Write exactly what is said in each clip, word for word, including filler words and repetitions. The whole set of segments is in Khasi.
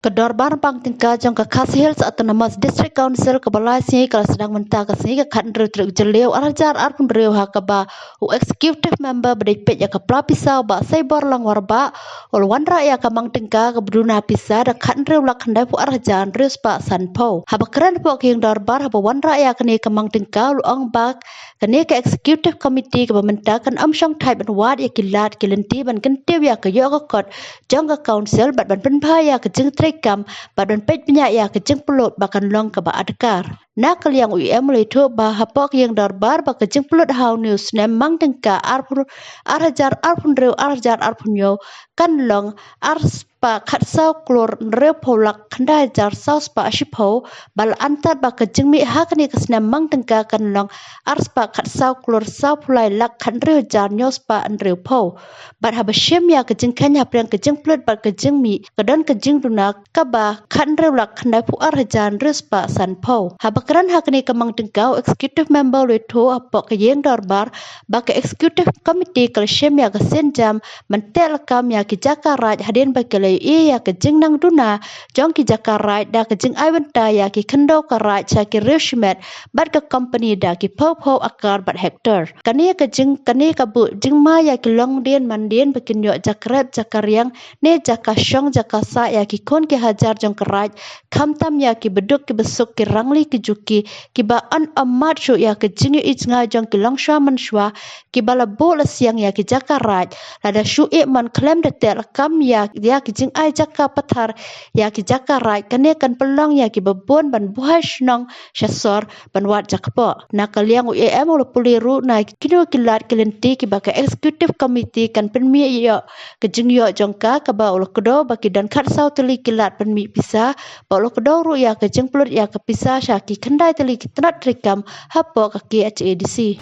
Ka dorbar bang tyngka jong ka Khasi Hills Autonomous District Council kaba lai sngi ka la sdang mynta ka sngi ka khathynriew tarik u Jylliew arhajar arphew hynriew ha kaba u executive member ba dei peit ïa ka pla pisa u Bah Saiborlang Warbah u la wanrah ïa ka mang tyngka kaba duna pisa da khathynriew lak khyndaiphew arhajar hynriew spah sanphew. Haba kren hapoh ka ïing dorbar haba wanrah ïa kane ka mang tyngka u la ong ba kane ka executive committee kaba mynta kan ym shong thait ban wad ïa ki lad ki lynti ban kyntiew ïa ka ïoh ka kot jong ka council bad ban pynbha ïa ka jingtrei kam bad ban peit bniah ïa ka jingpynlut ba kan long kaba adkar. Na ka liang u E M u la ïathuh ba hapoh ka ïing dorbar ba ka jingpynlut ha une u snem mang tyngka arphew, arhajar arphew hynriew arhajar arphew hynñiew kan long ar spah khatsaw klur hynriewphew lak khyndai hajar saw spah shiphew, ba la antad ba ka jingmih ha kane ka snem mang tyngka kan long ar spah khatsaw klur sawphew lai lak khathynriew hajar hynñiew spah hynriewphew. Bad haba shim ïa ka jingkheiñ hapdeng ka jingpynlut bad ka jingmih ka don ka jingduna kaba khathynriew lak khyndaiphew arhajar hynriew spah sanphew. Haba kren ha kane ka mang tyngka u executive member u la ïathuh hapoh ka ïing dorbar ba ka executive committee ka la shim ïa ka sienjam ban teh lakam ïa ki jaka raid hadien ba ki la ïohi ïa ka jingnang duna jong ki jaka raid da ka jingai bynta ïa ki khyndew ka raid sha ki riew shimet bad ka company da ki phew phew akar bad hektar. Kane ka jing, kane ka buh jingma ïa ki longdien mandien ba kin ïoh jaka rep jaka riang ne jaka shong jaka sah ïa ki khun ki hajar jong ka raid, khamtam ïa ki baduk ki basuk ki rangli ki juki, kiba yn ym mad shuh ïa ka jingïohi jngai jong ki longshuwa manshuwa, kiba la buh la siang ïa ki jaka raid. Lada shu ïeh mon khlem da teh lakam ïa, ïa ki jingai jaka pathar ïa ki jaka raid, kane kan pynlong ïa kiba bun ban buhai shnong sha sor ban wad jaka poh. Na ka liang u E M u la pule ruh na kino ki lad ki lynti kiba ka executive committee kan pynmih ïoh ka jingïoh jong ka, kaba u la kdew ba ki don khatsaw tylli ki lad pynmih pisa, ba u la kdew ruh ïa ka jingpynlut ïa ka pisa sha ki khyndai tylli ki tnat treikam hapoh ka K H A D C.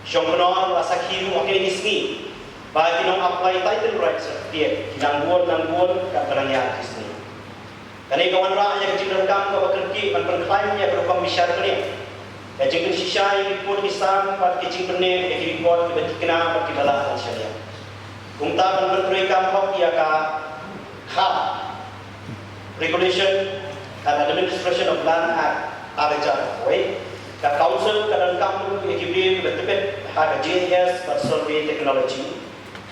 Shongknor la sakhi ruh ha kine ki sngi ba ki nong apply title right certificate ki nang bun nang bun katba nang ïaid ki sngi. Kane ka wanrah ïa ka jingdonkam kaba kyrkieh ban pynkhlaiñ ïa ka rukom bishar kane, ka jingkynshisha ïa ki pud ki sam bad ka jingpynneh ïa ki rikod kiba thikna bad kiba lah ban shaniah. Kumta ban pyntreikam hok ïa ka khap Regulation and Administration of Land Act ar hajar wei, ka Council ka donkam ruh ïa ki briew kiba tbit ha ka G I S bad Survey Technology.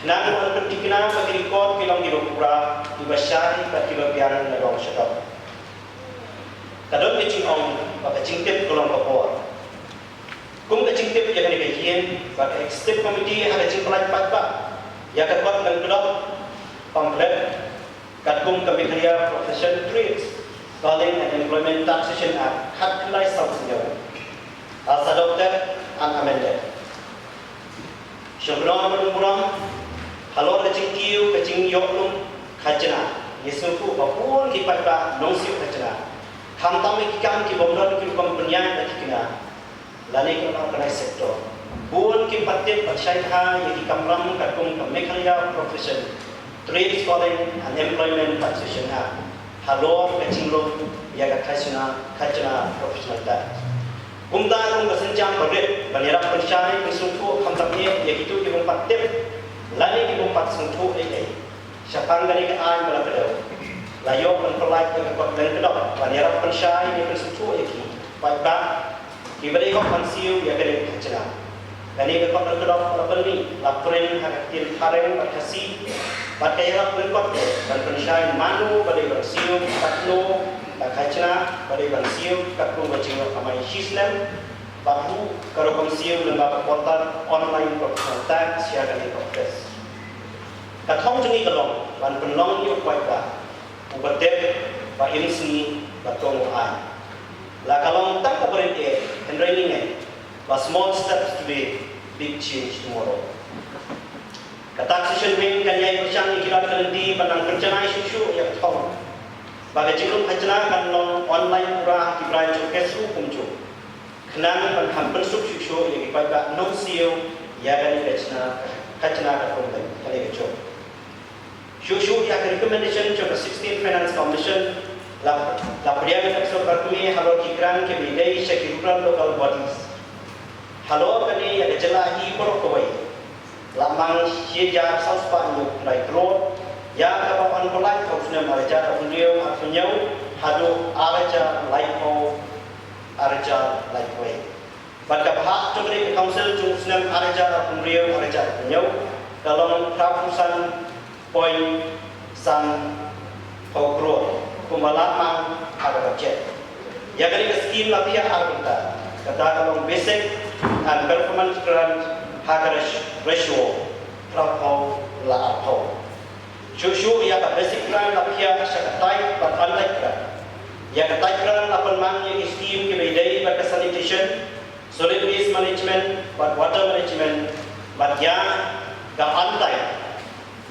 Khnang ban pynthikna ba ki rikod ki long kiba pura, kiba shai bad kiba biang nadong shadong. Ka don ka jingong ba ka jingtip ka long ka bor. Kum ka jingtip ïa kane ka ïing ba ka Executive Committee ha ka jingpynlait paidbah ïa ka kot lyngkdop pamphlet katkum ka Meghalaya Profession, Trades, Calling and Employment Taxation Act khatkhyndai saw hynñiew, as adopted and amended. Shongknor bad burom, halor ka jingkiew ka jingïoh lum khajna, ngi sngewthuh ba bun ki paidbah nongsiew khajna, khamtam ïa ki kam ki bym don ki rukom pynïaid ba thikna lane ki unorganised sector, bun kim pat tip bad shai bha ïa ki kamram katkum ka Meghalaya Profession, Trades, Calling and Employment Taxation Act halor ka jinglum ïa ka khajna, khajna professional tax. Kumta kum ka sienjam ba rit ban ïarap pynshai pynsngewthuh khamtam eh ïa kito ki bym pat tip lane ki bym pat sngewthuh ei ei shaphang kane ka aiñ ba la kdew, la ïoh ban pynlait ïa ka kot lyngkdop ban ïarap pynshai ne pynsngewthuh ïa ki paidbah kiba dei hok ban siew ïa kane ka khajna. Kane ka kot lyngkdop la pynmih, la print ha ka ktien phareng bad Khasi bad ka ïarap lyngkot ban pynshai mano ba dei ban siew katno ka khajna ba dei ban siew katno ka jingïoh kamai shisnem bad ruh ka rukom siew lyngba ka portal online professional tax ïa kane ka office. Ka thong jong ngi ka long ban pynlong ïa u paidbah uba tip, ba im sngi, ba tong u aiñ. La ka long tang kaba rit eh, hynrei ngi ngeit ba small steps today, big change tomorrow. Ka Taxation Wing kan ïai pyrshang ïa ki lad ka lynti ban nang pynjanai shuh shuh ïa ka thong ba ka jinglum khajna kan long online pura ha ki branch office ruh kumjuh, khnang ban kham pynsuk shuh shuh ïa ki paidbah nongsiew ïa kane ka khajna, khajna ka thong, kane ka jong. Shuh shuh ïa ka recommendation jong ka sixteen Finance Commission, la, la pdiang ka sorkar kmie halor ki grant kiba ïadei sha ki rural local bodies. Halor kane ïa ka jylla hi baroh kawei la mang shi hajar saw spah hynñiew khyndai klur, Ïa kaba yn pyllait ha u snem ar hajar arphew hynriew arphew hynñiew haduh ar hajar laiphew ar hajar laiphew wei. Bad kaba hap jong ka council jong u snem ar hajar arphew hynriew ar hajar arphew hynñiew ka long phra phew san point san phew klur kumba la mang ha ka budget. Ïa kane ka skim la phiah ar bynta, kata ka long basic and performance grant ha ka ratio phra phew la arphew. Shuh shuh ïa ka basic grant la phiah sha ka tied bad untied grant. Ïa ka tied grant la pynmang ïa ki skim kiba ïadei bad ka sanitation, solid waste management bad water management, bad ïa ka untied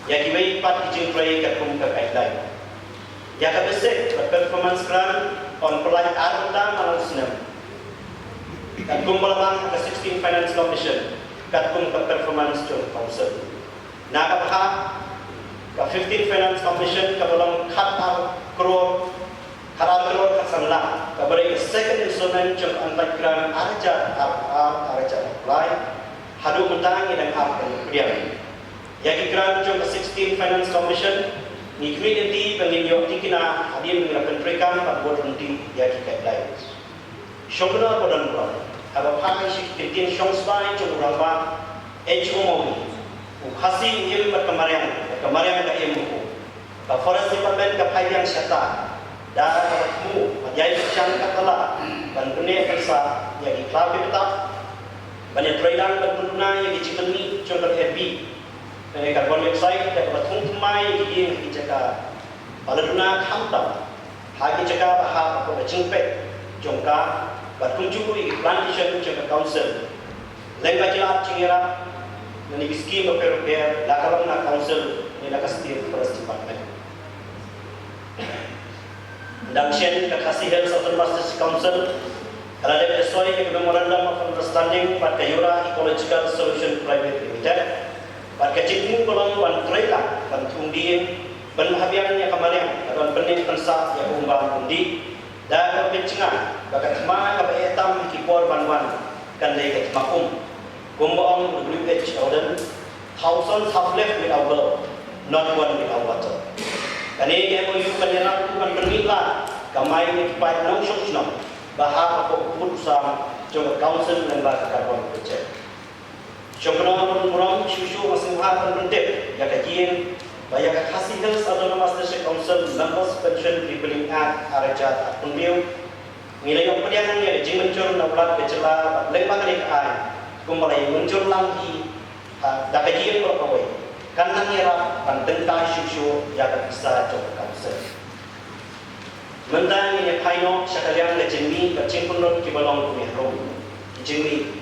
ïa kiwei pat ki jingtrei katkum ka guideline. Ïa ka basic bad performance grant yn pyllait ar bynta man la u snem, katkum ba la mang ha ka sixteen Finance Commission katkum ka performance jong ka council. Na ka bhah ka fifteen Finance Commission kaba long khat ar klur, khat ar klur khat san lak, kaba dei ka second installment jong ka untied grant ar hajar ar, ar, ar hajar ar lai haduh mynta ngi dang ap ban pdiang. Ïa ki grant jong ka sixteen Finance Commission ngi khmih lynti ba ngin ïoh thikna hadien ba ngin ïa pyntreikam bad bud lynti ïa ki guidelines. Shongknor ba don burom, haba phai sha ki kyntien shong spah jong u Rangbah H O Mawrie, u Khasi u im bad ka mariang, bad ka mariang ka im u. Ka Forest Department ka phai biang shata da kaba thmu ban ïai pyrshang katba lah ban pynneh pynsah ïa ki khlaw ki btap, ban ïa trei lang ban pynduna ïa ki jingmynmih jong ka lyer bih lane carbon dioxide da kaba thung thymmai ïa ki ïing ha ki jaka ba la duna, khamtam ha ki jaka ba hap hapoh ka jingpeit jong ka, bad kumjuh ruh ïa ki plantation jong ka council. Lyngba ki lad jingïarap na ki skim bapher bapher, la ka long na council ne na ka State Forest Department. Dang shen ka Khasi Hills Autonomous District Council ka la dep soi ïa ka Memorandum of Understanding bad ka Yura Ecological Solution Private Limited. Bad ka jingthmu ka long ban trei lang ban thung dieng, ban bha biang ïa ka mariang, bad ban pynneh pynsah ïa ka umbam umdih da kaba pynjngai ba ka thma kaba eh tam ha ki por ban wan kan dei ka thma um. Kumba ong u W H Auden, "Thousands have lived without gold, not one without water." Kane ka M O U kan ïarap ban pynmih lad kamai na ki paip nongshong shnong ba hap hapoh u kut u sam jong ka council lyngba ka carbon project. Shongknor bad burom, shuh shuh nga sngewbha ban pyntip ïa ka ïing ba ïa ka Khasi Hills Autonomous District Council Members Pension Repealing Act ar hajar arphew hynriew ngi la ïoh pdiang ïa ka jingmynjur na u Lat ka jylla bad lyngba kane ka aiñ kumba la ïa mynjur lang hi, ha, da ka ïing baroh kawei, kan nang ïarap ban tyngkai shuh shuh ïa ka pisa jong ka council. Mynta ngin ïa phai noh sha ka liang ka jingmih bad jingpynlut kiba long kumne harum. Jingmih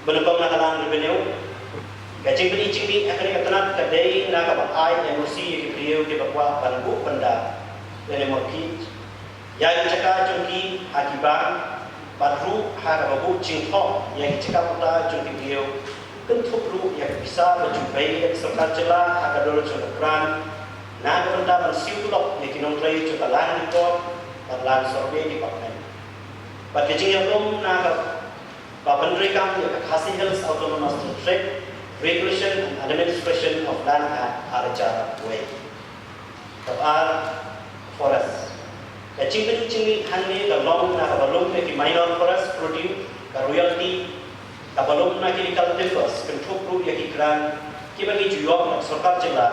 ba nyngkong na ka line revenue. Ka jingpyni jingmih ha kane ka tnat ka dei na kaba ai M O C ïa ki briew kiba kwah ban buh pyndap lane mortgage ïa ki jaka jong ki ha ki bank, bad ruh ha kaba buh jingthoh ïa ki jaka puta jong ki briew, kynthup ruh ïa ka pisa ba ju pei ïa ka sorkar jylla ha ka dur jong ka grant na ka bynta ban siew tulop ïa ki nongtrei jong ka Land Record bad Land Survey Department. Bad ka jingïalum na ka ba pyntreikam ïa ka Khasi Hills Autonomous District Regulation and Administration of Land Act ar hajar wei. Kaba ar, forest. Ka jingpyni jingmih hangne ka long na kaba lum ïa ki minor forest produce, ka royalty, kaba lum na ki legal timbers, kynthup ruh ïa ki grant kiba ngi ju ïoh na ka sorkar jylla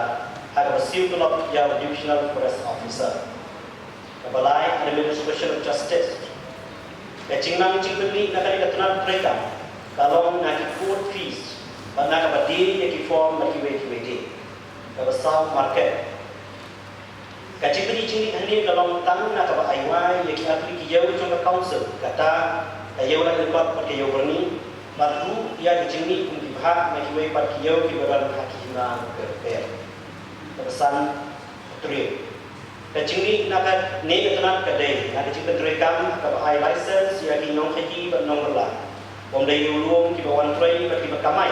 ha kaba siew tulop ïa u Divisional Forest Officer. Kaba lai, administration of justice. Ka jingnang jingpyni na kane ka tnat treikam ka long na ki court fees bad na kaba die ïa ki form bad kiwei kiwei de. Kaba saw, market. Ka jingpyni jingmih hangne ka long tang na kaba ai wai ïa ki artylli ki ïew jong ka council, kata ka ïew lait lyngkot bad ka ïew byrni, bad ruh ïa ka jingmih kum ki bhah na kiwei pat ki ïew kiba don ha ki hima bapher bapher. Kaba san, trei. Ka jingmih na kane ka tnat ka dei na ka jingpyntreikam kaba ai license ïa ki nongkhaii bad nongbylla bym dei riewlum lum kiba wan trei bad kiba kamai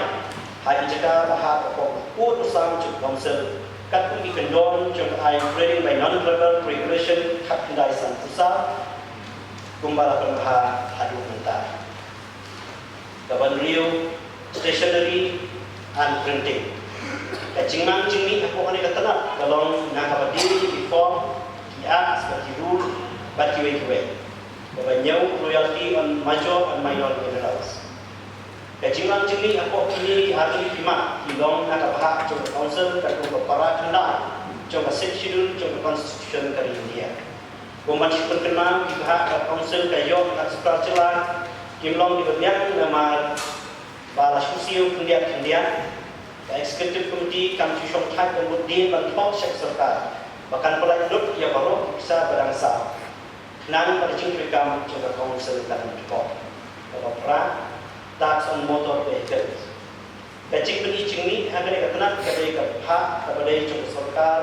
ha ki jaka ba hap hapoh u kut u sam jong ka council, katkum ki kyndon jong ka aiñ Trading by Non-Tribal Regulation khatkhyndai sanphew saw kumba la pynbha haduh mynta. Kaba hynriew, stationery and printing. Ka jingmang jingmih hapoh kane ka tnat ka long na kaba die ïa ki form, ki acts, bad ki rule, bad kiwei kiwei. Kaba ñiew, royalty on major and minor minerals. Ka jingmang jingmih hapoh kine ki artylli ki mat ki long na ka bhah jong ka council katkum ka para khyndai jong ka Sixth Schedule jong ka Constitution ka ri India. Kumba ngi pynkynmaw, ki bhah ka council ka ïoh ka sorkar jylla kim long kiba biang namar ba la shu siew khyndiat khyndiat. Ka executive committee kam ju shongthait ban mut dien ban thoh sha ka sorkar ba kan pynlait lut ïa baroh ki pisa ba dang saw, khnang ba ka jingtreikam jong ka council kan dkop. Kaba phra, tax on motor vehicles. Ka jingpyni jingmih ha kane ka tnat ka dei ka bhah kaba dei jong ka sorkar,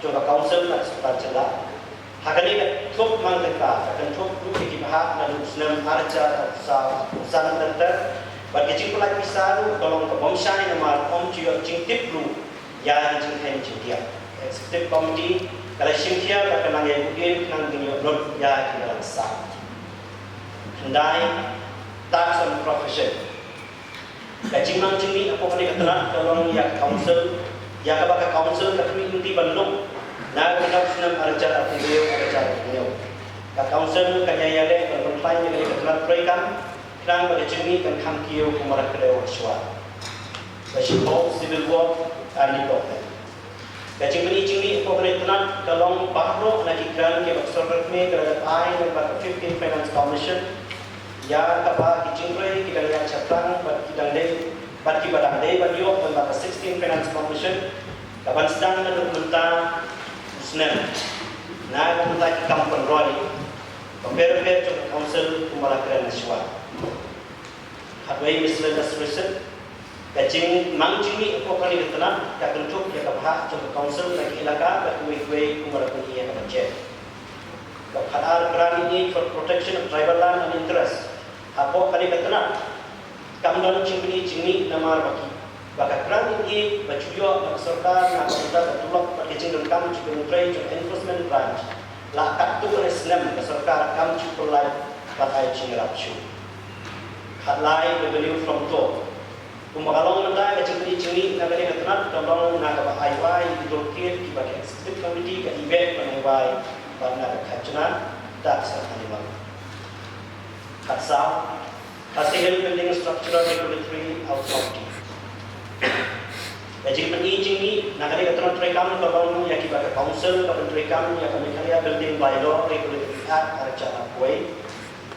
jong ka council, ka sorkar jylla. Ha kane ka thup mang tyngka, ka kynthup ruh ïa ki bhah naduh u snem ar hajar arphew saw, arphew san teng teng. Bad ka jingpynlait pisa ruh ka long ka bym shai namar ym ju ïoh jingtip ruh ïa ki jingkheiñ jingtiap. Executive committee ka la shim khia bad ka nang ïa buddien khnang ba kin ïoh lut ïa ki ba dang saw. Khyndai, tax on profession. Ka jingmang jingmih hapoh kane ka tnat ka long ïa ka council, ïa kaba ka council ka khmih lynti ban lum na ka bynta u snem ar hajar arphew hynriew, ar hajar arphew hynñiew. Ka council kan ïa ïaleh ban pynkhlaiñ ïa kane ka tnat treikam khnang ba ka jingmih kan kham kiew kumba la kdew ha shuwa. Ka shiphew, civil work and development. Ka jingpyni jingmih hapoh kane ka tnat ka long baroh na ki grant kiba ka sorkar kmie ka la dep ai lyngba ka fifteen Finance Commission, ïa kaba ki jingtrei ki dang ïaid shaphrang bad ki dang dei, bad kiba dang dei ban ïoh lyngba ka sixteen Finance Commission, kaban sdang naduh mynta u snem na ka bynta ki kam pynroi bapher bapher jong ka council kumba la kren ha shuwa. Khatwei, miscellaneous resources. Ka jingmang jingmih hapoh kane ka tnat ka kynthup ïa ka bhah jong ka council na ki elaka bad kiwei kiwei kumba la pyni ha ka budget. Ka khatar, grant in aid for protection of tribal land and interest. Hapoh kane ka tnat kam don jingpyni jingmih namar ba ki, ba ka grant in aid ba ju ïoh na ka sorkar na ka bynta ka tulop bad ka jingdonkam jong ki nongtrei jong enforcement branch la katto katne snem ka sorkar kam ju pynlait bad ai jingïarap shuh. Khatlai, revenue from toll. Kumba ka long mynta, ka jingpyni jingmih na kane ka tnat ka long na kaba ai wai ïa ki toll gate kiba ka executive committee ka ibeh ban ai wai bad na ka khajna tax on animal. Khatsaw, Khasi Hills Building Structural Regulatory Authority. Ka jingpyni jingmih na kane ka tnat treikam ka long ïa kiba ka council ka pyntreikam ïa ka Meghalaya Building Bylaw Regulatory Act ar hajar arphew wei.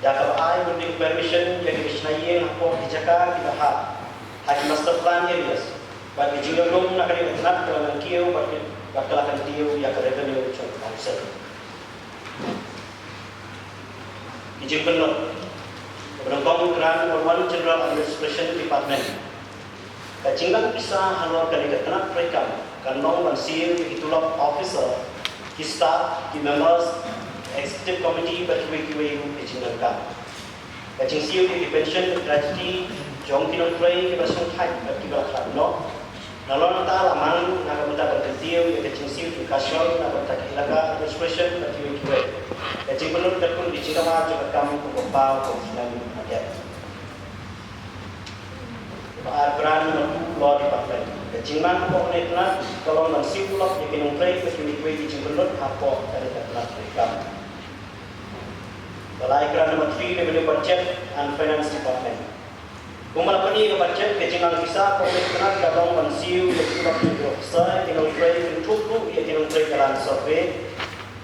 Da kaba ai building permission ïa kiba shna ïing hapoh ki jaka kiba hap ha ki master plan areas bad ki jingïalum na kane ka tnat ka la nang kiew bad ki, bad ka la kyntiew ïa ka revenue jong ka council. Ki jingpynlut. Kaba nyngkong, grant number one, General Administration Department. Ka jingdon pisa halor kane ka tnat treikam kan long ban siew ïa ki tulop officer, ki staff, ki members executive committee bad kiwei kiwei ruh ki jingdonkam. Ka jingsiew ïa ki pension bad gratuity jong ki nongtrei kiba la shongthait bad kiba la khlad noh. Nalor kata la mang ruh na ka bynta ban kyntiew ïa ka jingsiew jong ka shoi na ka bynta ka elaka administration bad kiwei kiwei. Ka jingpynlut katkum ki jingdawa jong ka kam kum ka paw ka snem ka dep. Kaba ar, grant number two, Law Department. Ka jingmang hapoh kane ka tnat ka long ban siew tulop ïa ki nongtrei bad kiwei kiwei ki jingpynlut hapoh kane ka tnat treikam. Kaba lai, grant number three, Revenue, Budget and Finance Department. Kumba la pyni ha ka budget, ka jingmang pisa hapoh kane ka tnat ka long ban siew ïa ki tulop jong ki officer, ki nongtrei, kynthup ruh ïa ki nongtrei ka Land Survey,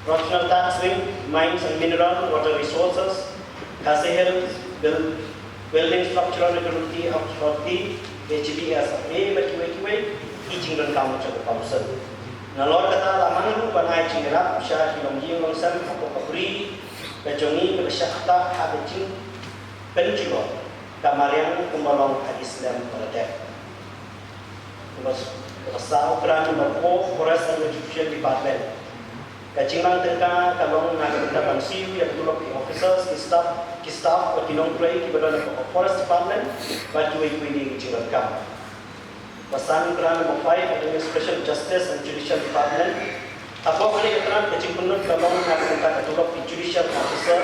Professional Tax Wing, Mines and Mineral, Water Resources, Khasi Hills Buil-, Building Structural Regulatory Authority, H B S R A, bad kiwei kiwei ki jingdonkam jong ka council. Nalor kata la mang ruh ban ai jingïarap sha ki longïing longsem hapoh ka bri ka jong ngi kaba shah ktah ha ka jingpynjulor ka mariang kumba long ha ki snem ba la dep. Kaba s-, kaba saw, grant number four, Forest and Retribution Department. Ka jingmang tyngka ka long na ka bynta ban siew ïa ka tulop ki officers, ki staff, ki staff bad ki nongtrei kiba don hapoh ka Forest Department bad kiwei kiwei de ki jingdonkam. Kaba san, grant number five, Administration of Justice and Judicial Department. Hapoh kane ka tnat ka jingpynlut ka long na ka bynta ka tulop ki judicial officer,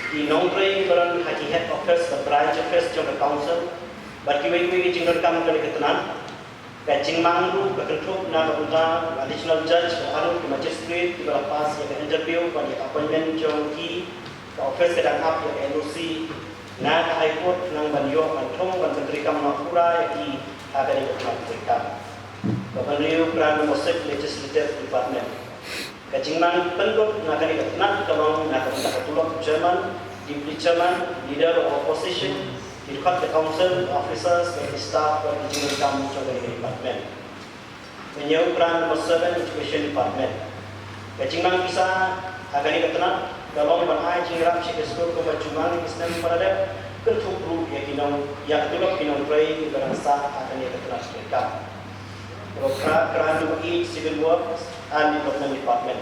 ki nongtrei kiba don ha ki head office bad branch office jong ka council bad kiwei kiwei ki jingdonkam kane ka tnat. Ka jingmang ruh ka kynthup na ka bynta u Additional Judge bad arngut ki Magistrate kiba la pass ïa ka interview bad ïa ka appointment jong ki, ka office ka dang ap ïa ka N O C na ka High Court khnang ban ïoh ban thung ban pyntreikam noh pura ïa ki ha kane ka tnat treikam. Ka hynriew, Kran Number Six, Legislative Department. Ka jingmang pynlut na kane ka tnat ka long na ka bynta ka tulop Chairman, Deputy Chairman, Leader of Opposition, ki dkhot ka Council, officers bad ki staff bad ki jingdonkam jong kane ka department. Ka hynñiew, Kran Number Seven, Education Department. Ka jingmang pisa ha kane ka tnat ka long ban ai jingïarap sha ki skul kumba ju mang ha ki snem ba la dep, kynthup ruh ïa ki nong, ïa ka tulop ki nongtrei kiba dang sah ha kane ka tnat treikam. Ka Kran Number Eight, Civil Works and Development Department.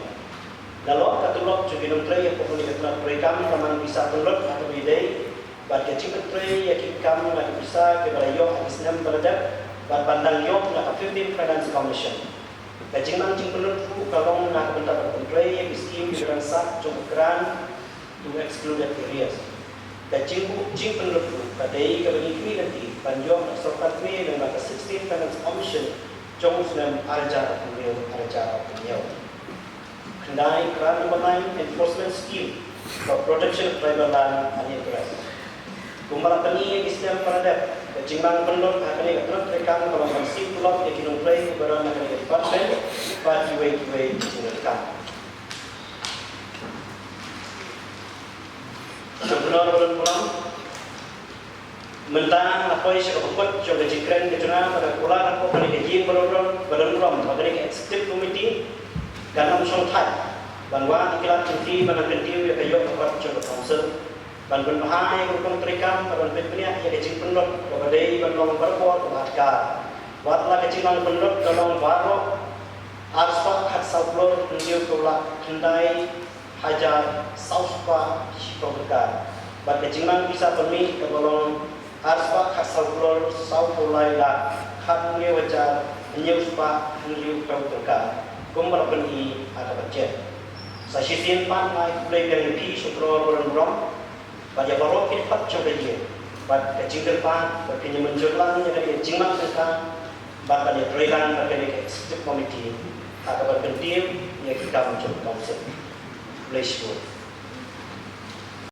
Nalor ka tulop jong ki nongtrei hapoh kane ka tnat treikam ka mang pisa pynlut ha kaba ïadei bad ka jingpyntrei ïa ki kam na ka pisa kiba la ïoh ha ki snem ba la dep bad ban dang ïoh na ka Fifteenth Finance Commission. Ka jingmang jingpynlut ruh ka long na ka bynta ban pyntrei ïa ki skim kiba dang sah jong ka Grant to Excluded Areas. Ka jingbuh jingpynlut ruh ka dei kaba ngi khmih lynti ban ïoh na ka sorkar kmie lyngba ka Sixteenth Finance Commission jong u snem ar hajar arphew hynñiew, ar hajar arphew hynñiew. Khyndai, Kran Number Nine, Enforcement Scheme for Protection of Tribal Land and Interest. Kumba la pyni ha ki snem ba la dep, ka jingmang pynlut ha kane ka tnat treikam ka long ban siew tulop ïa ki nongtrei kiba don ha kane ka department bad kiwei kiwei ki jingdonkam. Sngewbha ban burom. Mynta nga poi sha kaba kut jong ka jingkren ka jong nga, bad nga kular hapoh kane ka ïing ba don burom, ba don burom, ba kane ka Executive Committee kan ym shong thait ban wad ïa ki lad jong ki ban nang kyntiew ïa ka ïoh ka kot jong ka Council, ban pynbha ïa ka rukom treikam, ban pynbha ïa ka jingpynlut kaba dei ban long barabor kaba ha kar. Wat la ka jingmang pynlut ka long baroh ar spah khatsaw klur hynñiewphew lak khyndai hajar saw spah shiphew tyngka. Bad ka jingmang pisa pynmih kaba long ar spah khatsaw klur sawphew lai lak khathynñiew hajar hynñiew spah hynñiewphew tyngka, kumba la pyni ha ka budget. Sa shisien pat nga ai khublei biang ïa phi shukor ba don burom, bad ïa baroh ki dkhot jong ka ïing, bad ka jingkyrpad ba phin ïa mynjur lang ïa ka jingmang tyngka bad ban ïa trei lang bad kane ka Executive Committee ha kaba kyntiew ïa ki kam jong ka Council. Khublei shibun.